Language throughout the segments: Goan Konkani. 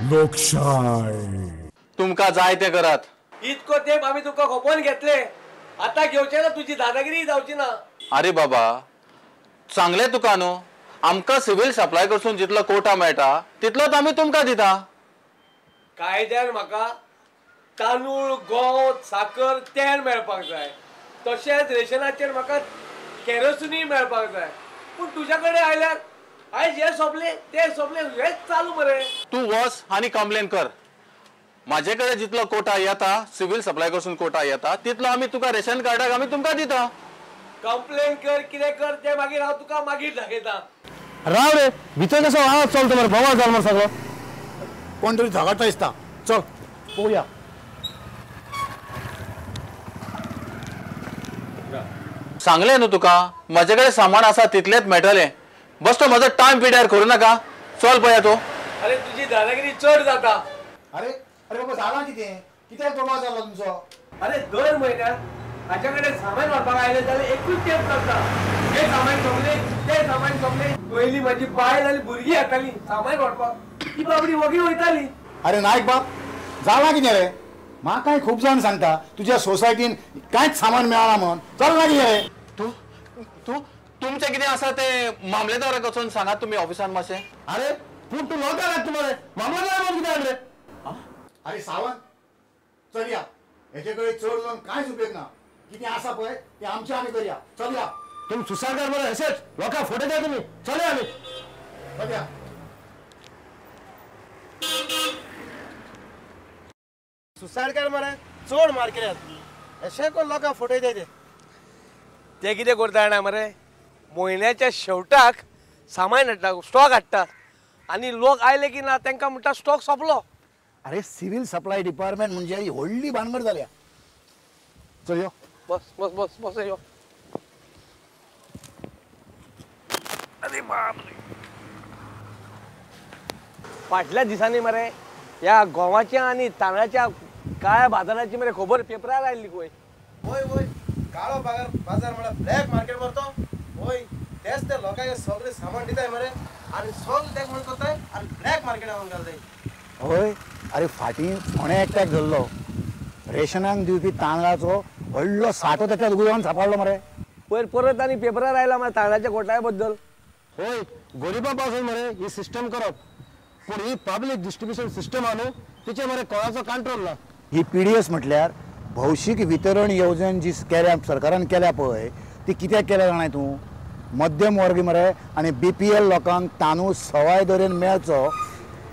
लोकशाय. तुमकां जाय तें करात. इतको तेंप आमी तुका खपोवन घेतले, आतां घेवचे ना, तुजी दादागिरी जावची ना. अरे बाबा, सांगलें तुका न्हू, आमकां सिव्हील सप्लाय कडसून जितलो कोटा मेळटा तितलोच आमी तुमकां दिता. कायद्यान म्हाका तांदूळ, गंव, साकर, तेल मेळपाक जाय, तशेंच रेशनाचेर म्हाका केरोसिनूय मेळपाक जाय. पूण तुज्या कडेन आयल्यार आयज हे सोंपले ते सोंपले, हेच चालू मरे. तूं वच आनी कंप्लेन कर. म्हाजे कडेन जितलो कोटा येता, सिव्हील सप्लाय कडसून कोटा येता, तितलो आमी तुका रेशन कार्डाक आमी तुमकां दिता. कंप्लेन कर, कितें कर तें मागीर हांव तुका मागीर दाखयता. राव रे, भितर कसो आवाज चलता मरे, बोवाळ जालो मरे सगळो. कोण तरी झगडता दिसता, चल पळोवया. सांगलें न्हू तुका, म्हजे कडेन सामान आसा तितलेंच मेळटलें. बस तो म्हजो टायम पिड्यार करूं नाका. चल पळया तूं. अरे तुजी दादागिरी चड जाता. अरे अरे बाबा, जालां कितें? कित्याक बोवाळ जालो तुमचो? अरे दर म्हयन्याक हाच्या कडेन सामान व्हरपाक आयलें जाल्यार एकूच तेंप चलता, हें सामान सोंपलें, तें सामान सोंपलें. पयलीं म्हाजी बायल आनी भुरगीं येतालीं सामान व्हरपाक, ती बाबडी वगी वयताली. अरे नायक बाब, जालां कितें रे? म्हाकाय खूब जाण सांगता तुज्या सोसायटीन कांयच सामान मेळना म्हूण. चलना कितें रे? तूं तूं तुमचें कितें आसा तें मामलेदाराक वचून सांगात तुमी ऑफिसान मातशें. अरे पूण तूं लोकांक लागता मरे, मामलेदारा म्हूण कितें रे? अरे सावंत, चलया, हेजे कडेन चड उलोवन कांयच उपयोग ना. कितें आसा पळय तें आमचें आमी करया. चलया. तुमी सुसारकार मरे, अशेंच लोकांक फटयता तुमी. चलया आमी, चलया. सुसारकार मरे चड मार केल्यात, अशें कोण लोकांक फटयता ते. ते कितें करता जाणा मरे, म्हयन्याच्या शेवटाक सामान हाडटा, स्टॉक हाडटा, आनी लोक आयले की ना तांकां म्हणटा स्टॉक सोंपलो. अरे सिव्हील सप्लाय डिपार्टमेंट म्हणजे ही व्हडली भानगड जाल्या. चल यो. बस बस बस बस यो. अरे बाप रे, फाटल्या दिसांनी मरे ह्या गंवाच्या आनी तांदळाच्या काळ्या बाजाराची मरे खबर पेपरार आयिल्ली खंय. वय वय, काळो बाजार बाजार म्हळ्यार ब्लॅक मार्केट मरे तो. वय, तेच ते लोकांक सगळें सामान दिताय मरे, आनी सगळें तेक म्हण करताय आनी ब्लॅक मार्केटान घालताय. हय, अरे फाटीं फोंड्या एकट्याक धरलो, रेशनाक दिवपी तांदळाचो व्हडलो साठो तेच्या गुदावान सांपडलो मरे. पयर परत आनी पेपरार आयला मरे तांदळाच्या घोटाळ्या बद्दल. हय, गरिबां पासून मरे ही सिस्टम करप, पूण ही पब्लीक डिस्ट्रिब्युशन सिस्टम आहा न्हू, तिचे मरे कोणाचो कंट्रोल ना. ही PDS म्हटल्यार भौशीक वितरण येवजण जी केल्या सरकारान केल्या पळय, ती कित्याक केल्या जाणाय तूं? मध्यम वर्गी मरे आनी BPL लोकांक तांदूळ सवाय दरेन मेळचो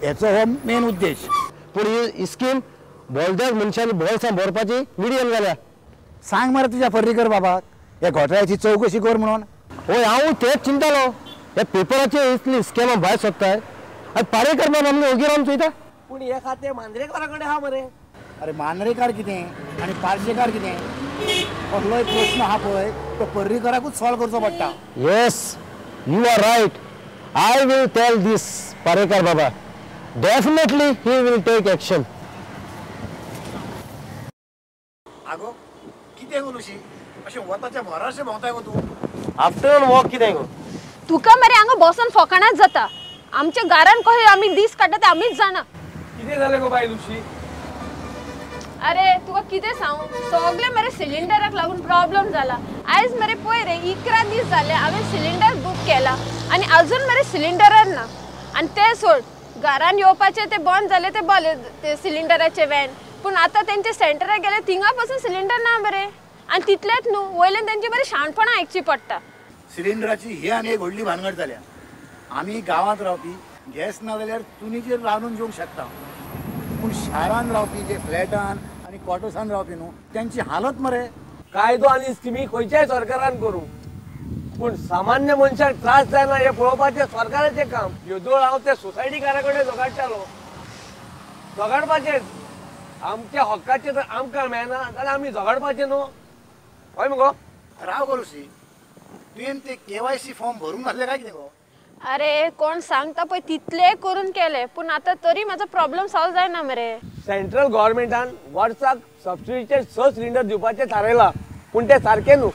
हेचो हो मेन उद्देश. पूण ही स्कीम बोलद्याक मनशांनी बोल्सां भरपाची मिडियम जाल्या. सांग मरे तुज्या पर्रीकर बाबाक ह्या घोटाळ्याची चवकशी कर म्हणून. हय, हांव तेच चिंतालो, ह्या पेपराचेर इतली स्कॅमां भायर सोदताय आनी पारेकर बाब आमकां ओगी रावन चोयता. पूण हे खातें मांद्रेकारा कडेन आहा मरे. अरे मांद्रेकार कितें आनी पार्शेकार कितें, कसलोय प्रश्न आहा पळय तो पर्रीकराकूच सॉल्व करचो पडटा. Yes, you are right. I will tell this Parrikar Baba, definitely he will take action. आगो कितें गो लुशी, अशें वताच्या भराशें भोंवताय गो तूं? आफ्टरनून वॉक कितें गो? तुका मरे हांगा बसून फोकाणाच जाता. आमच्या घरान कशें आमी दीस काडटा ते आमीच जाणा. कितें जालें गो बाय लुशी? अरे तुका कितें सांगू, सगळे मरे सिलिंडराक लागून प्रॉब्लम जाला. आयज मरे पळय रे 11 दीस जाले हांवें सिलिंडर बूक केला आनी अजून मरे सिलिंडरार ना. आनी तें सोड, घरान येवपाचें ते बंद जालें ते बरें ते सिलिंडराचें वॅन, पूण आतां तेंच्या सेंटराक गेले थिंगा पासून सिलिंडर ना मरे. आनी तितलेंच न्हू, वयल्यान तेंची बरी शाणपणां आयकची पडटा. सिलिंडराची ही आनी एक व्हडली भानगड जाल्या. आमी गांवांत रावपी गॅस ना जाल्यार चुनीचेर रांदून जेवंक शकता, पूण शारान रावपी जे फ्लॅटान आनी क्वॉर्टर्सान रावपी न्हू तेंची हालत मरे. कायदो आनी स्किमी खंयच्याय सरकारान करूं, पूण सामान्य मनशाक त्रास जायना हें पळोवपाचें सरकाराचें काम. येदोळ हांव त्या सोसायटीकारा कडेन झगडटालो, झगडपाचेंच. आमच्या हक्काचें जर आमकां मेळना जाल्यार आमी झगडपाचें न्हू. हय मगो? राव गो लुसी, तुवें ते KYC form भरूंक नासले काय कितें गो? अरे कोण सांगता पळय तितले करून केले, पूण आतां तरी म्हाजो प्रॉब्लम सॉल्व जायना मरे. सेंट्रल गव्हर्मेंटान वर्साक सबसिडीचेर 6 सिलिंडर दिवपाचें थारायलां, पूण तें सारकें न्हू.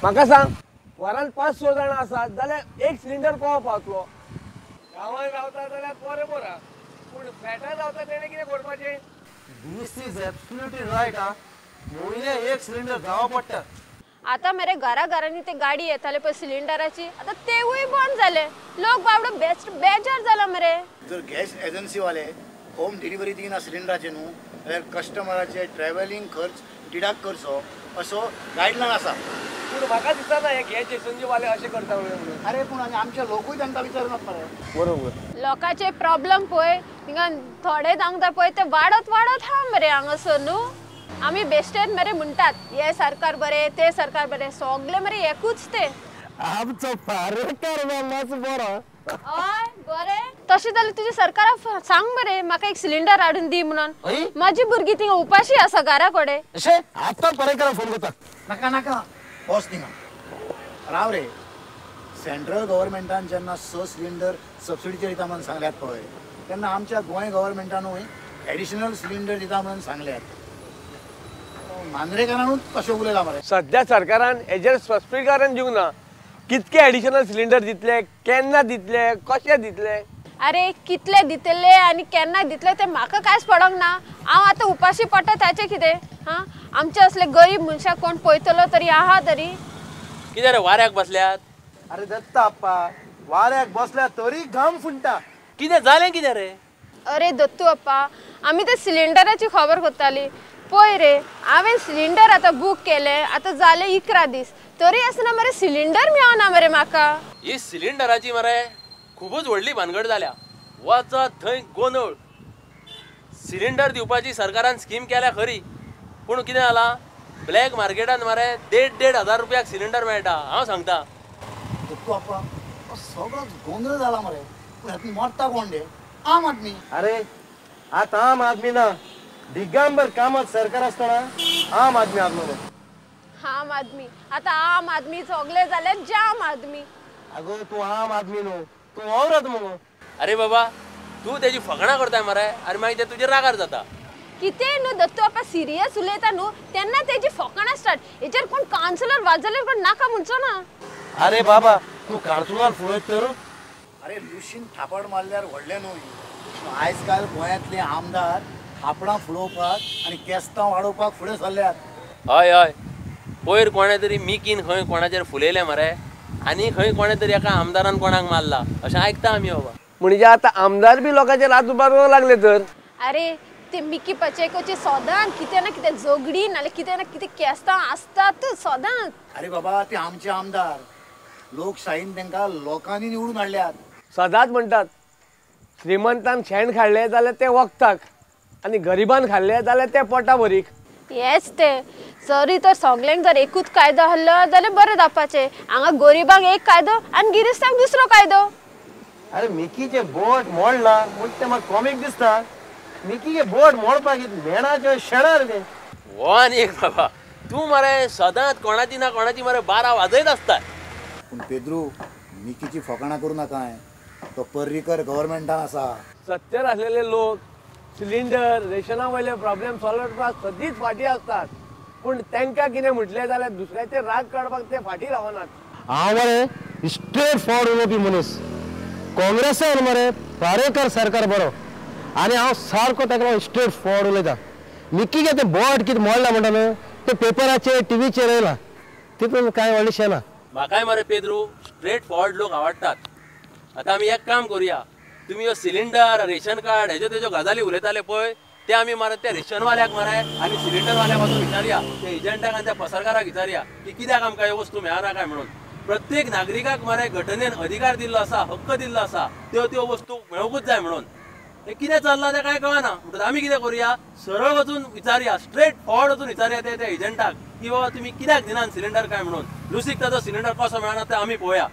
म्हाका सांग, घरान 5-6 जाणां आसात जाल्यार एक सिलिंडर कोण पावतलो? गांवांत रावता जाल्यार बरें बरें, पूण फ्लॅटान जाल्यार तेणें कितें करपाचें? This is absolutely right. हा, म्हयन्याक एक सिलिंडर जावं पडटा. आतां मरे घरा घरांनी ते गाडी येताले पळय सिलिंडराची, आतां तेवूय बंद जाले. लोक बाबडो बेस्ट बेजार जाला मरे. जर गॅस एजन्सीवाले होम डिलिव्हरी दिना सिलिंडराचे न्हू जाल्यार कस्टमराचे ट्रॅव्हलिंग खर्च डिडक्ट करचो असो गायडलायन आसा. पूण म्हाका दिसना हे गॅस एजन्सीवाले अशें करता म्हणून. अरे पूण आनी आमचे लोकूय तांकां विचारनात मरे. बरोबर. लोकांचे प्रॉब्लम पळय हिंगा थोडे सांगता पळय ते वाडत वाडत हा मरे हांगासर न्हू. आमी बेश्टेत मरे म्हणटात हे सरकार बरें ते सरकार बरें, सगळे मरे एकूच ते. आमचो पारेकार मामाच बरो. हय बरें, तशें जाल्यार तुज्या सरकाराक सांग मरे म्हाका एक सिलिंडर हाडून दी म्हणून. म्हाजी भुरगीं थिंगा उपाशी आसा घरा कडेन. अशें आतां पारेकाराक फोन करता. नाका नाका बस थिंगा राव रे. सेंट्रल गव्हर्मेंटान जेन्ना 6 सिलिंडर सबसिडीचेर दिता म्हणून सांगल्यात पळय तेन्ना आमच्या गोंय गव्हर्मेंटानूय एडिशनल सिलिंडर दिता म्हणून सांगल्यात. मांद्रेकारानूच तशें उलयलां मरे. सद्या सरकारान हेजेर स्पश्टीकरण दिवंक ना. कितके एडिशनल सिलिंडर दितले, केन्ना दितले, कशे दितले? अरे कितले दितले आनी केन्ना दितले ते म्हाका कांयच पडोंक ना. हांव आतां उपाशी पडटा ताचें कितें? हां, आमचे असले गरीब मनशाक कोण पळयतलो तरी आहा तरी. कितें रे वाऱ्याक बसल्यात? अरे दत्ता आप्पा, वाऱ्याक बसल्यार तरी घाम फुंटा. कितें जालें कितें रे? अरे दत्तू आप्पा, आमी ते सिलिंडराची खबर करताली पळय रे. हांवें सिलिंडर आतां बूक केलें, आतां जाले 11 दीस, तरी आसतना मरे सिलिंडर मेळना मरे म्हाका. ही सिलिंडराची मरे खुबूच व्हडली भानगड जाल्या. वचत थंय गोंदळ. सिलिंडर दिवपाची सरकारान स्कीम केल्या खरी, पूण कितें जालां ब्लॅक मार्केटान मरे 1,500-1,500 हजार रुपयाक सिलिंडर मेळटा. हांव सांगता दत्तू आप्पा, सगळोच गोंदळ जाला मरे. पूण हातूंत मरता कोण रे? आम आदमी. अरे आतां आम आदमी ना, दिगंबर कामत सरकार आसतना आम आदमी आसलो. आम आदमी आतां आम आदमी सगळे जाले जाम आदमी. अगो तूं आम आदमी न्हू, तूं औरत मुगो. अरे बाबा तूं तेजी फकाणां करताय मरे आनी मागीर ते तुजेर रागार जाता. कितें न्हू दत्तू आप्पा सिरियस उलयता न्हू तेन्ना तेजी फकाणां स्टार्ट. हेचेर कोण कावन्सिलर वाजल्यार कोण नाका म्हणचो ना. अरे बाबा तूं कावन्सिलर फुडयत तर. अरे लुशीन थापड मारल्यार व्हडलें न्हय. आयज काल गोंयांतले आमदार थापडां फुलोवपाक आनी केस्तांव वाडोवपाक फुडें सरल्यात. हय हय, पयर कोणें तरी मिकीन खंय कोणाचेर फुलयलें मरे आनी खंय कोणें तरी एका आमदारान कोणाक मारला अशें आयकता आमी बाबा. म्हणजे आतां आमदार बी लोकांचेर हात उबारूंक लागले तर. अरे ते मिकी पचेकोची सदांच कितें ना कितें झगडी नाल्यार कितें ना कितें केस्तांव आसतातूच सदांच. अरे बाबा ते आमचे आमदार लोकशाहीन तांकां लोकांनी निवडून हाडल्यात. सदांच म्हणटात श्रीमंतान शेण खाडलें जाल्यार तें वखदाक आनी गरिबान खाल्लें जाल्यार तें पोटा भरीक. हेच ते जरी तर सगल्यांक जर एकूच कायदो आहलो जाल्यार बरें जावपाचें. हांगा गरिबांक एक कायदो आनी गिरेस्तांक दुसरो कायदो. अरे मिकीचें बोट मोडलां म्हूण तें म्हाका कॉमीक दिसता. मिकीचें बोट मोडपाक मेणाचें शेणार तें. हो आनी एक बाबा तूं मरे सदांच कोणाची ना कोणाची मरे 12 वाजयत आसता. पूण पेद्रू मिकीची फकाणां करूं नाका. तो पर्रीकर गव्हर्मेंटान आसा. सत्तेर आसलेले लोक सिलिंडर रेशना वयले प्रॉब्लेम सॉल्व करपाक सदींच फाटीं आसतात, पूण तांकां कितें म्हटलें जाल्यार दुसऱ्याचे राग काडपाक ते फाटीं रावनात. हांव मरे स्ट्रेट फॉरवर्ड उलोवपी मनीस. काँग्रेसान मरे पारेकर सरकार बरो आनी हांव सारको ताका लागून स्ट्रेट फॉरवर्ड उलयता. मिकी तें बोट कितें मोडलां म्हणटा न्हू तें पेपराचेर टिवीचेर येयलां, तितून कांय व्हडलेशें ना. म्हाकाय मरे पेद्रू स्ट्रेट फॉरवर्ड लोक आवडटात. आतां आमी एक काम करुया, तुमी ह्यो सिलिंडर रेशन कार्ड हेज्यो तेज्यो गजाली उलयताले पळय ते आमी मरे त्या रेशनवाल्याक मरे आनी सिलिंडरवाल्याक वचून विचारया, त्या एजंटाक आनी त्या पसरकाराक विचारया की कित्याक आमकां ह्यो वस्तू मेळना काय म्हणून. प्रत्येक नागरिकाक मरे घटनेन अधिकार दिल्लो आसा, हक्क दिल्लो आसा त्यो त्यो वस्तू मेळोवंकूच जाय म्हणून. तें कितें चल्लां तें कांय कळना. म्हणटकच आमी कितें करुया, सरळ वचून विचारया, स्ट्रेट फॉरवर्ड वचून विचारया ते त्या एजंटाक की बाबा तुमी कित्याक दिनात सिलिंडर काय म्हणून. लुसीक ताचो सिलिंडर कसो मेळना तें आमी पळोवया.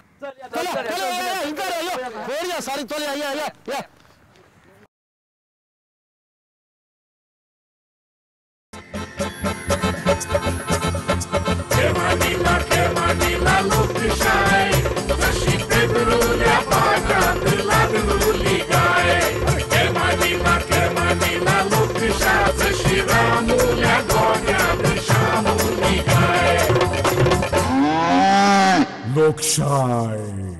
Lokşay.